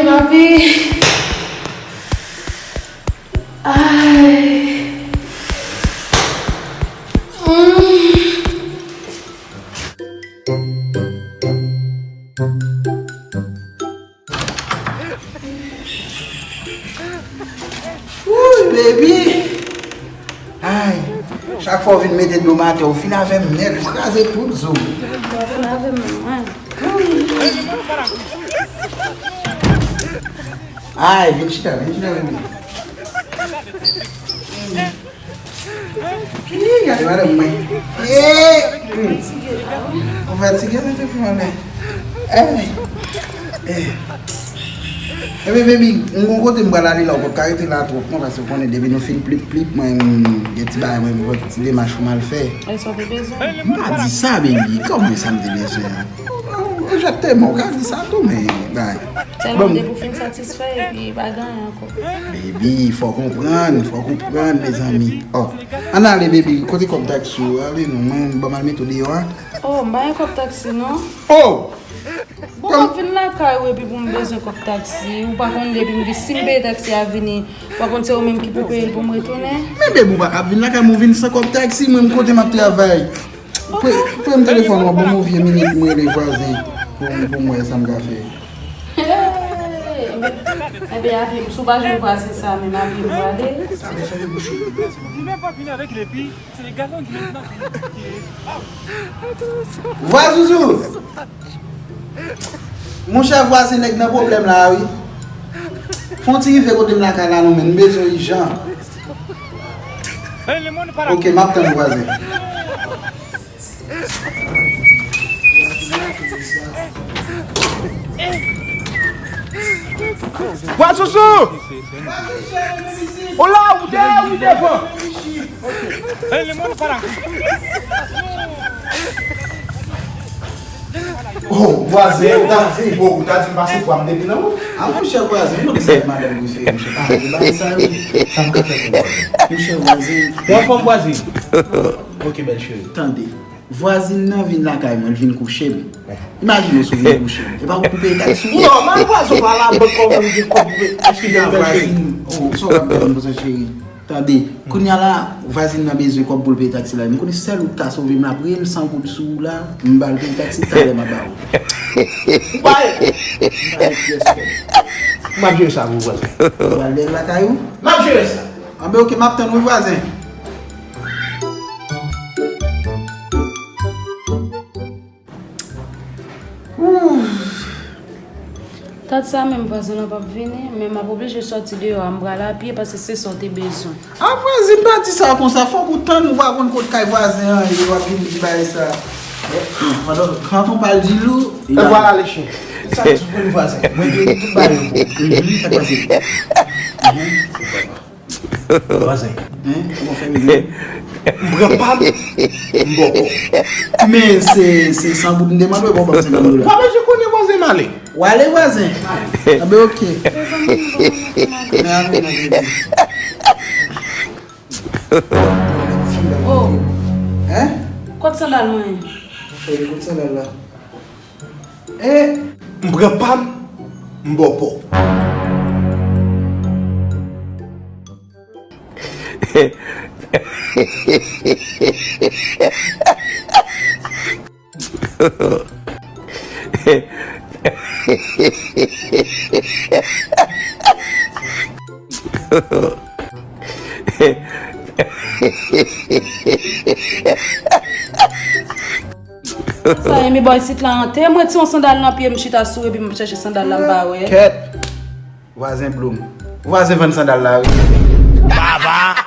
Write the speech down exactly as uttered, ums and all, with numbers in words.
Papi. Ay. Mm. Wouy, baby! Ay, chak fwa w vin mete do m atè, ou fin avè m nèt, ou kraze tout zo m. Ou fin avè m menm, wi. Ay, vin chita, vin chita, baby. Ih, gade madanm mwen. Ih, hmm. Ou fatige, men te pou anlè. Eh, eh. Ebyen, baby, m gon kote m pral ale la, ou p ap ka rete la twòp, non, paske ou konnen depi nou fin plip plip, mwen, m gen ti bagay, mwen, m gen ti demach pou m al fè. E sa w te bezwen? M pa di sa, baby. Kòman e sa m te bezwen an? Egzakteman, ou ka di sa tou, men, bay. Sèlman depi w fin satisfè, epi pa gen anyen ankò. Baby, fò w konprann, fò w konprann, mezanmi. Oh, ann ale, baby, kote kòb taksi w? Ale non, mwen, ban m al mete w deyò a. Oh, m pa gen kòb taksi, non. Oh! Bon, m ap vin lakay ou, epi pou m bezwen kòb taksi, ou pa konn depi m vin, si m peye taksi a vini, ou pa konn se ou menm ki pou peye l pou m retounen? Men, baby, ou pa ka ap vin lakay mwen, ou vin san kòb taksi, mwen, m kote m ap travay. Pre-, premye telefòn ou an, ban m yon vye minit, m rele vwazen pou, pou m wè sa m ka fè. Hey, enben, enben, api, si w pa jwenn vwazen sa menm, api, m prale. Sa m fè bouch ou. Li menm pa vini avèk lepi, se le gazon ki menm nan. Vwa Zouzou! Monchè, vwazen, nèg nan pwoblèm la, wi. Fè yon ti rive kote m lakay la non, men m bezwen w ijan. Ok, m ap tann ou, vwazen. Vwa Zouzou! Ou la, ou dèyè, ou devan? Oh, vwazen, ou ta, oh, ou ta di m pase pwa m depi nan wout. A, monchè, vwazen, ou konnen sa madanm yo fè, monchè, pa di bagay sa yo. Sa m ka fè pou vwazen? Monchè, vwazen. Ou anfòm, vwazen? Ok, bèl cheri. Tande, vwazin nan vin lakay mwen, l vin kouche m. Imajine w si w vin kouche m. E pa ou ki pou peye taksi w? Nòmal, vwazen, ou pa la, bank kòb ou gen kòb pou peye. Eskize m, bèl cheri. Oh, sa w ap di m konsa, cheri? Tande, kounye a la, vwazin nan bezwen kòb pou l peye taksi la. M konnen sèl ou k ka sove m la, premye m san goud sou ou la, m ba l peye taksi, talè m a ba ou. Ou pa ye. M pa ye pyès kòb. M ap jere sa pou vwazen. Ou pral dèyè lakay ou? M ap jere sa. Anben, ok, m ap tann ou, vwazen. Ouf. Tat sa menm, vwazen nan p ap vini, men m ap oblije sòti deyò a, m pral a pye paske se sa w te bezwen. A, vwazin, pa di sa konsa, fòk ou tann, ou pa konn kot kay vwazen an ye, w ap vin di bagay sa. Non, pandan, kanton pa l di lou, e vwala le chien. Sa k di pou vwazen? Mwen gen tout bagay yo. Mhm, sa k pase? Mhm. Vwazen. Hein? Kòman fè m ye? M pran pa m, m bò kò. Men se, se san goud m te mande w, e pa w ban m senkant dola. Pa bezwen konnen vwazen, m ale. W ale, vwazen? Anben, ok. Men ale, non, bebe. Oh. Hein? Kot sandal mwen? Cheri, kot sandal la? Eh, m pran pa m, m bò kò. Sa ye, mi bò isit la an tè. Mwen ti yon sandal nan pye m, chita sou epi m ap chèche sandal la, m pa wè. Kèt. Vwazen Bloom. Vwazen vann sandal la, wi. Baba.